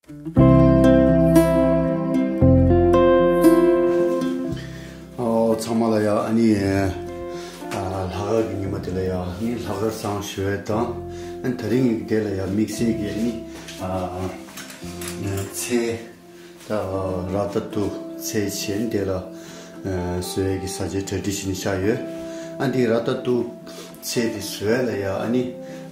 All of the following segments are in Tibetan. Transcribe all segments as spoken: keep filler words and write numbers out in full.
ཨོ། ཚང་མ་ལ་ཡ། ཨ་ནི། ཨ། ལྷག་དཀར་གྱི་ཉི་མ་དེ་ལ་ཡ། ཨ་ནི་ལྷག་དཀར་བཟང་ཞུ་ཡས་དང་། ཨ་ནི་དེ་རིང་གི་དེ་ལ་ཡ་དམིགས་བསལ་གྱི། ཨ་ནི། ཨ། ཚལ། ད་ར་ཏ་ཏུ་ཚལ་བྱས། དེ་ལ། ཨ། བཟོ་ཡས་ཀྱི་བཟའ་བཅའ་གྲ་སྒྲིག་བྱས་ནས་བཞག་ཡོད། ཨ། འདི་ར་ཏ་ཏུ་ཚལ་དེ་བཟོ་ཡས་ལ་ཡ། ཨ་ནི་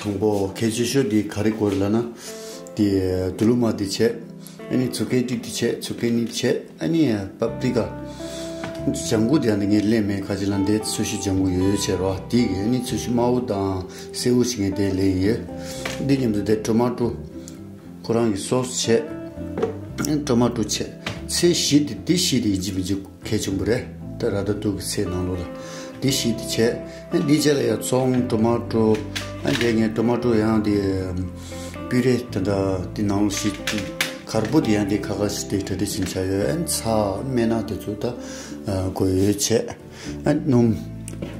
དང་པོ་གལ་ཆེ་ཤོས་དེ་ག་རེ་དགོས་རེད་ལབ་ན། དེ་དུ་ལུ་མ་དེ་བྱས། ཨ་ནི་ཛུ་ཀེ་ནི་དེ་བྱས། ཛུ་ཀེ་ནི་བྱས། ཨ་ནི་པ་པི་རི་ཀ། ལྗང་གུ་དེ་ཡང་དེ་ངས་ལེན་མེད། ཁ་ཅིག་ལ་འདི་ཚོས་གཞི་ལྗང་གུ་ཡོད་ཡོད་བྱས་རོ། དེ་གི། ཨ་ནི་ཚོས་གཞི་དམར་པོ་དང་སེར་པོ་ཞིག་ངས་དེ་ལེན་ཡོད། འདི་མཉམ་དུ་དེ་ཊོ་མ་ཊོ། ཁོ་རང་གི་སོ་སི་བྱས། ཊོ་མ་ཊོ་བྱས། ཚལ་བཞི་དེ། འདི་བཞི་དེ་ཡིན་གཅིག་མིན་གཅིག་གལ་ཆེན་པོ་རེད། ད་ར་ཏ་ཏུ་གི་ཚལ་ནང་ལོགས་ལ། འདི་བཞི་དེ་བྱས། ཨ། འདི་རྗེས་ལ་ཡ་ཙོང་། ཊོ་མ་ཊོ། ཨ། འདི་ངས་ཊོ་མ་ཊོ་ཡང་དེ་པུ་རེ་དེ་འདྲ་དེ་ནང་ལོགས་ཤིག་གར་པོ་དེ་ཡང་དེ་ཁ་ཁ་ཞིག་དེ་གྲ་སྒྲིག་བྱས་བྱས་ཡོད། ཨ། ཚྭ་སྨན་སྣ་དེ་ཚོ་ད། ཨ། དགོས་ཡོད་བྱས། ཨ། སྣུམ།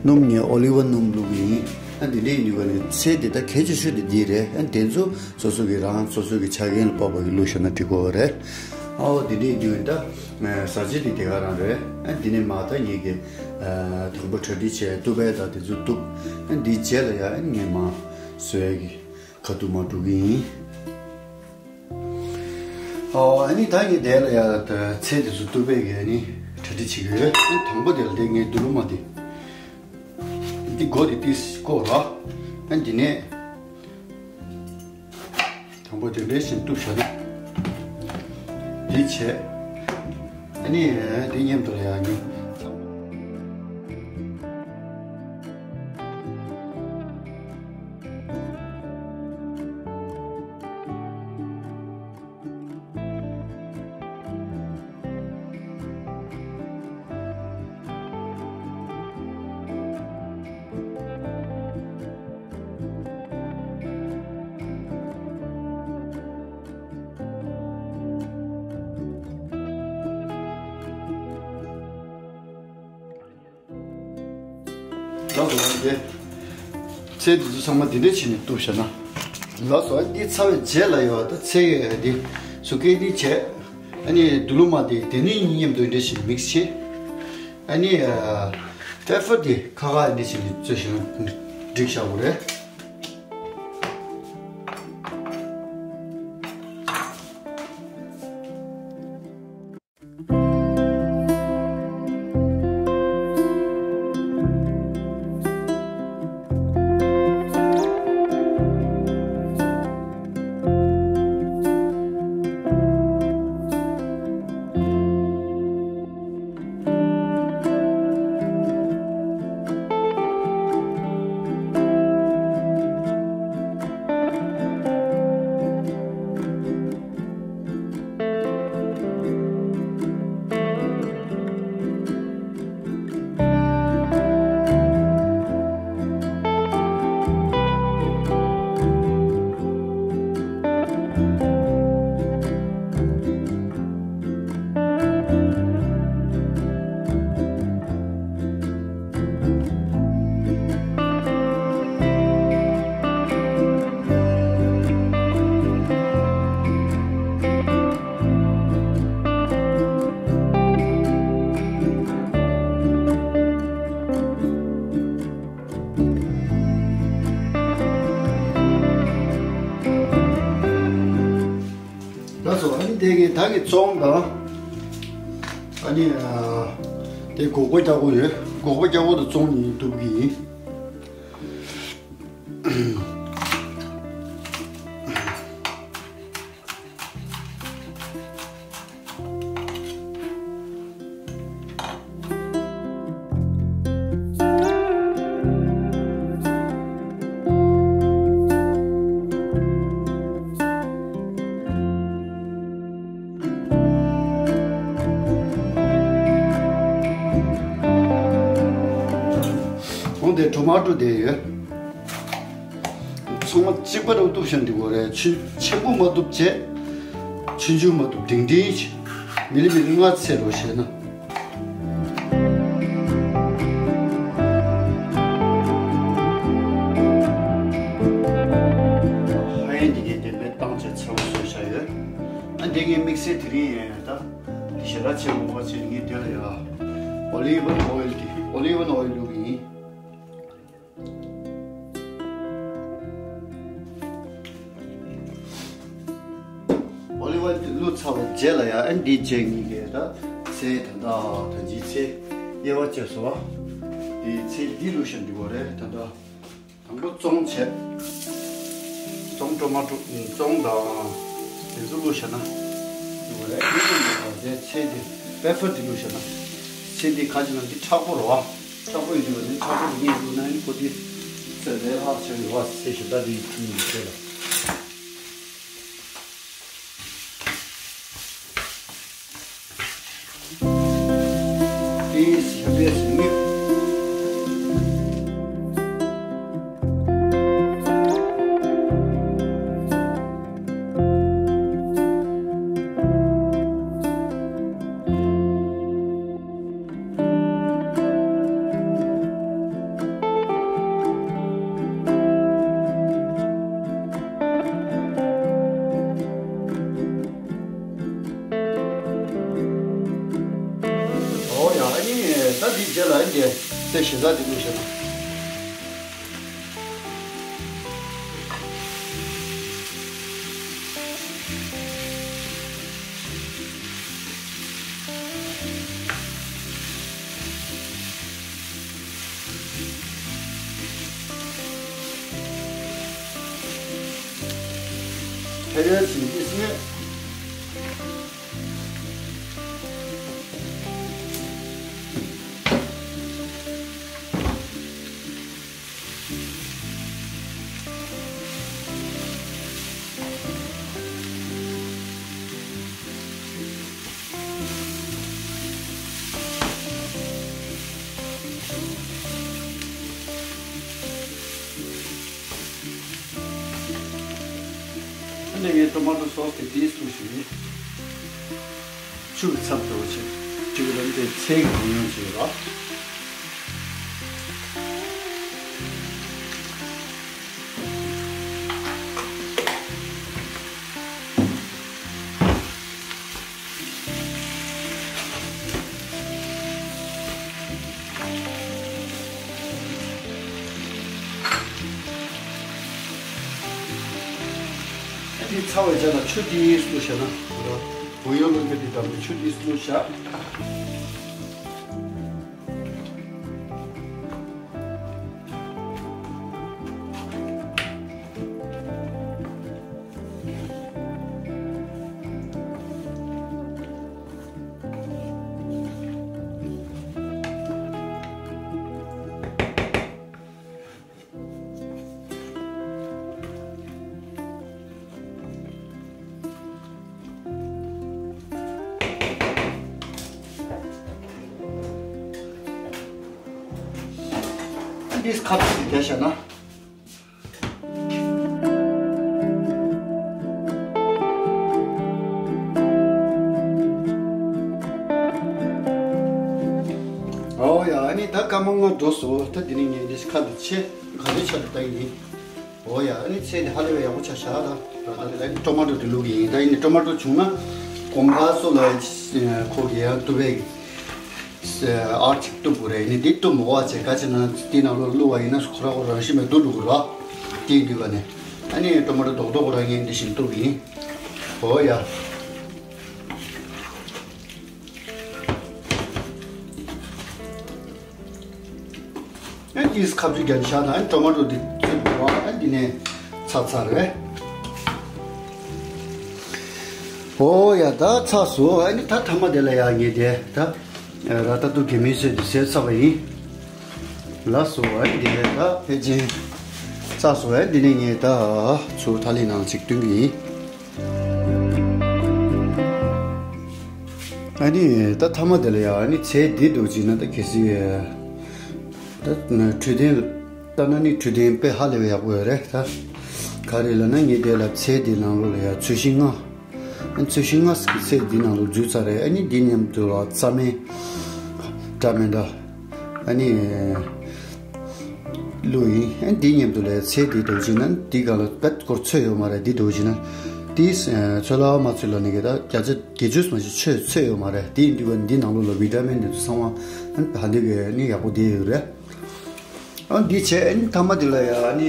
སྣུམ་ངས་ཨོ་ལི་ཝ་སྣུམ་བླུགས་ཡིན། ཨ། འདི་འདྲ་ཡིན་དུས་ག་ནས་ཚལ་འདི་ད་གལ་ཆེ་ཤོས་དེ་འདི་རེད། ཨ། དེ་ཚོ་སོ་སོ་གི། རང་སོ་སོ་གི་ཆ་རྐྱེན་ལ་དཔག་པ་གི་བླུགས་བཞག་ན་འགྲིག་གོ་རེད། ཨའོ། འདི་འདྲ་ཡིན་དུས་ད་བཟའ་བཅའ་འདི་དེ་ག་རང་རེད། ཨ། འདི་ནས་མར་ད་ངེད་ཀྱི། ཨ། དང་པོ་གྲ་སྒྲིག་བྱས། གཏུབ་པའི་ད་དེ་ཚོ་གཏུབ། ཨ། འདི་རྗེས་ལ་ཡ། ཨ། ངས་མར་བཟོ་ཡས་ཀྱི་ཁ་ཐུག་མར་འགྲོ་གི་ཡིན། ཨོ། ཨ་ནི་ད་ངས་དེ་ལ་ཡ་ད་ཚལ་དེ་ཚོ་གཏུབ་པའི་གི། ཨ་ནི་གྲ་སྒྲིག་བྱེད་ཀྱི་ཡོད། ཨ། དང་པོ་དེ་ལ་དེ་ངས་དུ་ལུ་མ་དེ། འདི་སྒོ་དེ་ཏིས་བཀོག་ར། ཨ། འདི་ནས་དང་པོ་དེ་འདྲ་ཞིག་གཏུབ་བཞག་ན། འདི་བྱས། ཨ་ནི་དེ་མཉམ་དུ་ལ་ཡ་ངས། ལགས་སོ། ཨ་ནི་དེ་ཚལ་འདི་ཚོ་ཚང་མ་འདི་འདྲ་བྱས་ནས་གཏུབ་བཞག་ན། ལགས་སོ། ཨ་ནི་འདི་ཚར་བའི་རྗེས་ལ་ཡོད་ད་ཚལ་གྱི་འདི་ཟུ་ཀེ་ནི་བྱས། ཨ་ནི་དུ་ལུ་མ་དེ་དེ་ནི་མཉམ་དུ་འདྲ་ཞིག་མིག་སི་བྱས། ཨ་ནི་པེ་པར་དེ་ཁ་ཁ་འདྲ་ཞིག་བཙོས་ཤིང་བསྒྲིགས་བཞག་པ་རེད། ལགས་སོ། ཨ་ནི་དེ་གི་ད་གི་ཙོང་དང་། ཨ་ནི་ཨ་དེ་སྒོག་པ་རྒྱག་དགོས་ཡོད། སྒོག་པ་རྒྱག་དགོས་དང་ཙོང་གཉིས་གཏུབ་ཀྱི་ཡིན། འོན་ཏེ་ཊོ་མ་ཊོ་དེ་ཡོད། ཚང་མ་གཅིག་པ་རུ་གཏུབ་བཞག་འདི་གོ་རེད། ཆུ་ཆེན་པོ་མ་གཏུབ་བྱས། ཆུང་ཆུང་མ་གཏུབ། འབྲིང་འབྲིང་ཞིག་མི་ལི་མི་ལི་ལྔ་ཚད་རུ་བྱས་ན། ཧ་ཡན་འདི་གའི་དེ་མེ་བཏང་བྱས་ཚ་བོ་བཟོས་བཞག་ཡོད། ཨ་ འདི་ངའི་དམིགས་བསལ་དེ་རིང་ཡིན་ད། འདི་ཞེ་དྲག་ཆེ་མོ་བ་ཆེ་ངའི་དེ་ལ་ཡ། ཨོ་ལི་ཝན་ཨོ་ཡིལ་དེ་ཨོ་ལི་ཝན་ཨོ་ཡིལ་བླུགས་ཡིན། ཨོ་ལི་ཝན་དེ་བླུགས་ཚར་བའི་རྗེས་ལ་ཡ་ཨན་འདི་རྗེས་ངེད་ཀྱིས་ད་ཚལ་ད་ད་ད་ཅིའི་ཚལ་དབྱེ་བ་བཅས་སོ། དེ་ཚལ་འདི་བླུགས་ཤིང་འདི་བ་རེད་ད་ད། དང་པོ་བཙོང་བྱས། བཙོང་ཊོ་མ་ཊོ་བཙོང་དང་། དེ་ཚོ་བླུགས་བྱས་ན། འདི་བ་རེད་འདི་བླུགས་འདི་བ་རེད་ཚལ་འདི་པེ་པར་འདི་བླུགས་བྱས་ན། ཚལ་འདི་ཁ་ཅིག་ན་འདི་མཁྲེགས་པོ་རེད་བ། མཁྲེགས་པོ་ཡིན་དུས་བ་འདི་མཁྲེགས་པོ་འདི་ངས་བླུགས་ན་ཡིན་ཁོ་འདི་ཚལ་ལས་ལྷག་ཆེ་བའི་བ་ཚལ་ཞིག་ད་འདི་ཡིན་ཚལ་ལ། Please help us in ཨོ་ཡ་ཨ་ནི་ད་འདི་རྗེས་ལ་ཨ་ནི་དེ་ཞེ་ས་འདི་བླུགས་ཤེ་ན། ཕེ་རེ་སི་འདི་སེ། ཨ་ནི་ངས་ཊོ་མ་ཊོ་སོ་སི་དེ་ཏིས་བླུགས་ཤིག་ཆུ་གི་ཚབ་ཏུ་བྱེད། ཆུ་གི་ལམ་དེ་ཚལ་གྱི་ཉོན་ཅིག་ཡོད་ར། འདི་ཚ་བའི་རྗེས་ལ་ཆུ་ཏིས་བླུགས་བྱས་ན། བུ་ཡོ་ལོ་གི་འདི་དམ་པའི་ཆུ་ཏིས་བླུགས་བྱས། འདིས་ཁ་ཐུག་དེ་བྱས་ན། ཨོ་ཡ་ཨ་ནི་ད་སྐར་མ་ལྔ་འགྲོ་སོང་། ད་དེ་ནས་ངས་འདི་ཁ་འདི་ཕྱེ་ག་རེ་ཆ་དུ་བཏང་ཡིན། ཨོ་ཡ་ཨ་ནི་ཚལ་འདི་ཧ་ལས་པའི་ཡག་པོ་ཆགས་ཤག་ད་ད་ད་ད་ཊོ་མ་ཊོ་འདི་བླུགས་ཡིན། ད་ཡིན་ནི་ཊོ་མ་ཊོ་བྱུང་ན་གོམ་ཁ་སོགས་ལ་ཁོ་གི་ཡང་བཏུབ་པའི། ཨར་ཅིག་གཏུབ་དགོས་རེད། ནི་འདི་གཏུབ་མ་དགོས་པ་བྱས་ག་ཅི་ན་འདི་ནང་ལོགས་བླུགས་པ་ཡིན་ན་ཁོ་ར་ཁོ་རང་བཞིན་མེད་དུ་འགྲོ་གི་རེད། དེ་འདུས་པ་ནས་ཨ་ནི་ཊོ་མ་ཊོ་རྡོག་རྡོག་ཁོ་རང་ངས་འདི་བཞིན་གཏུབ་ཡིན། ཨོ་ཡ། ཨ་ནི་ཁ་བཅུ་རྒྱན་ཤ་དང་ཊོ་མ་ཊོ་འདི་ཚུད་དགོས་རེད། ཨ་འདི་ནས་ཚར་ཚར་རེད། ཨོ་ཡ་ད་ཚར་སོང་། ཨ་ནི་ད་ཐ་མ་དེ་ལ་ཡ་ངས་དེ་ད། ར་ཏ་ཏུ་གེ་མི་སོས་དེ་ཟས་ཚ་བ་ཡིན། ལ་སོ་བ་འདི་ནས་ད་ཕལ་ཆེར་ཚ་སོ་བ་འདི་ནས་ངས་ད་ཚུར་ཐ་ལི་ནང་ཅིག་བསྟུན་གི་ཡིན། ཨ་ནི་ད་ཐ་མ་དེ་ལ་ཡ་ཨ་ནི་ཚལ་འདི་འདུག་ཅིག་ན་ད་གལ་སྲིད་ད་འཕྲོད་བསྟེན་ལྟ་ན་ནི་འཕྲོད་བསྟེན་དཔེ་ཧ་ལས་པའི་ཡག་པོ་ཡོད་རེད་ད། ག་རེ་ལབ་ན་ངས་དེ་ལ་ཚལ་འདི་ནང་ལོགས་ལ་ཡ་ཚོས་ཤིང་ལྔ། ཚོས་ཤིང་ལྔ་ཟེར་གི་ཚལ་འདི་ནང་དུ་འཛུལ་ཚར་རེད། ཨ་ནི་འདི་མཉམ་དུ་ལ་རྩྭ་སྨན་འདྲ་མི་འདྲ་ཨ་ནི་བླུགས་ཡིན། ཨ་འདི་མཉམ་དུ་ལ་ཚལ་འདི་འདུག་ཅིག་ན་འདི་ག་ལ་བད་སྐོར་ཚོས་ཡོད་མ་རེད། འདི་འདུག་ཅིག་ན་ དེས་ཚོད་ལ་མ་ཚོད་ལ་ནི་གི་ད་བརྒྱ་ཆ་བརྒྱད་ཅུ་མ་ཞིག་ཆོད་ཚོད་ཡོད་མ་རེད། དེ་ཡིན་དུས་ཀ་འདི་ནང་ལོགས་ལ་བི་ཊ་མིན་འདི་ཚོ་ཚང་མ་ཧ་འདི་གི་ནི་ཡག་པོ་བསྡད་ཡོད་རེད། ཨ་འདི་བྱས་ཨ་ནི་མཐའ་མ་འདི་ལ་ཡ་ཨ་ནི་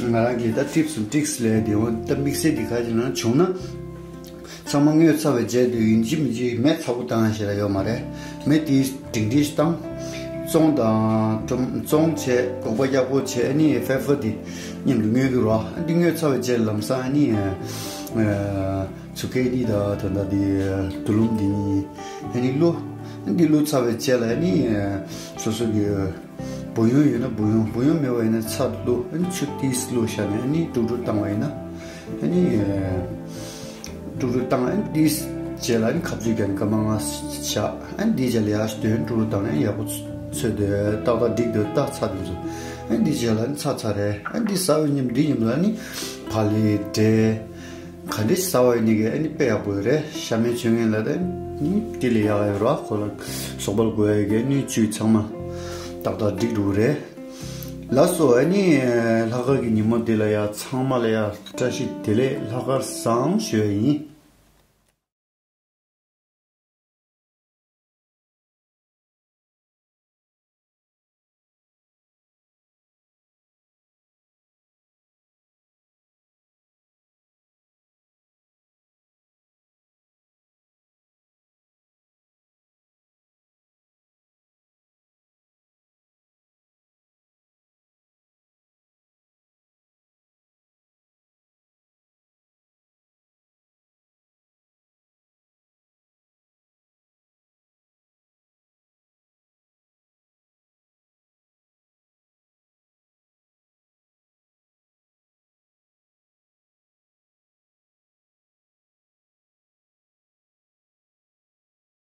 ང་རང་གི་ད་ཊིབ་སི་ཊིག་སི་ལས་དེ་འོ་ད་དམིགས་བསལ་འདི་ག་ཅིག་ལ་བྱུང་ན། ཚང་མ་བརྔོས་ཚར་བའི་རྗེས་དུ་ཡིན་གཅིག་མིན་གཅིག་མེ་ཚ་པོ་བཏང་ཡ་ཞེ་དྲག་ཡོད་མ་རེད། མེ་དེ་སྒྲིང་སྒྲིང་ཞིག་བཏང་། བཙོང་དང་བཙོང་བྱས་སྒོག་པ་ཡག་པོ་བྱས་ཨ་ནི་ཕེ་ཕར་དེ་མཉམ་དུ་བརྔོས་ཀྱི་རོ། ཨ་འདི་བརྔོས་ཚར་བའི་རྗེས་ལམ་སང་ཨ་ནི་ཚུ་ཀེ་ནི་དང་ད་ལྟ་དེ་དུ་ལུམ་འདི་གཉིས་ཨ་ནི་བླུགས། ཨ་འདི་བླུགས་ཚར་བའི་རྗེས་ལ་ཨ་ནི་སོ་སོ་གི་བུ་ཡོང་ཡོད་ན་བུ་ཡོང་། བུ་ཡོང་མེད་པ་ཡིན་ན་ཚྭ་བླུགས། ཨ་ནི་ཆུ་ཏིས་བླུགས་བཞག་ནས་ཨ་ནི་དཀྲུག་དཀྲུག་བཏང་བ་ཡིན་ན་ཨ་ནི་དཀྲུག་དཀྲུག་བཏང་། ཨ་ནི་ཏིས་རྗེས་ལ་ཨ་ནི་ཁ་བཙུམ་བརྒྱབ་ནས་སྐར་མ་ལྔ་བཞག་ཨ་ནི་འདིའི་རྗེས་ལ་ཡར་སྟོན་དཀྲུག་དཀྲུག་བཏང་ནས་ཡག་པོ་ཚོས་དེ་ཏག་ཏག་འགྲིག་འདུག་ད་ཚྭ་དེ་ཚོ། ཨ་ནི་འདིའི་རྗེས་ལ་ཨ་ནི་ཚྭ་ཚྭ་རེད། ཨ་ནི་འདི་ཟ་བའི་མཉམ་འདི་མཉམ་དུ་ཨ་ནི་བག་ལེབ་འབྲས། ག་འདྲ་ཟ་བ་ཡིན་ནི་གི་ཨ་ནི་དཔེ་ཡག་པོ་ཡོད་རེད། ཤ་མེད་ཆོས་ངན་ལ་དེ་ནི་དེ་ལས་ཡག་ཡོད་ར། ཁོ་ལ་ཟོག་པ་ལ་དགོས་ཡ་གི་སྣོད་བཅུད་ཚང་མ་ཏག་ཏག་འགྲིག་འགྲོ་གི་རེད། ལགས་སོ། ཨ་ནི་ལྷག་དཀར་གྱི་ཉིན་མོ་དེ་ལ་ཡ་ཚང་མ་ལ་ཡ་བཀྲ་ཤིས་བདེ་ལེགས་ལྷག་དཀར་བཟང་ཞུ་ཡ་ཡིན།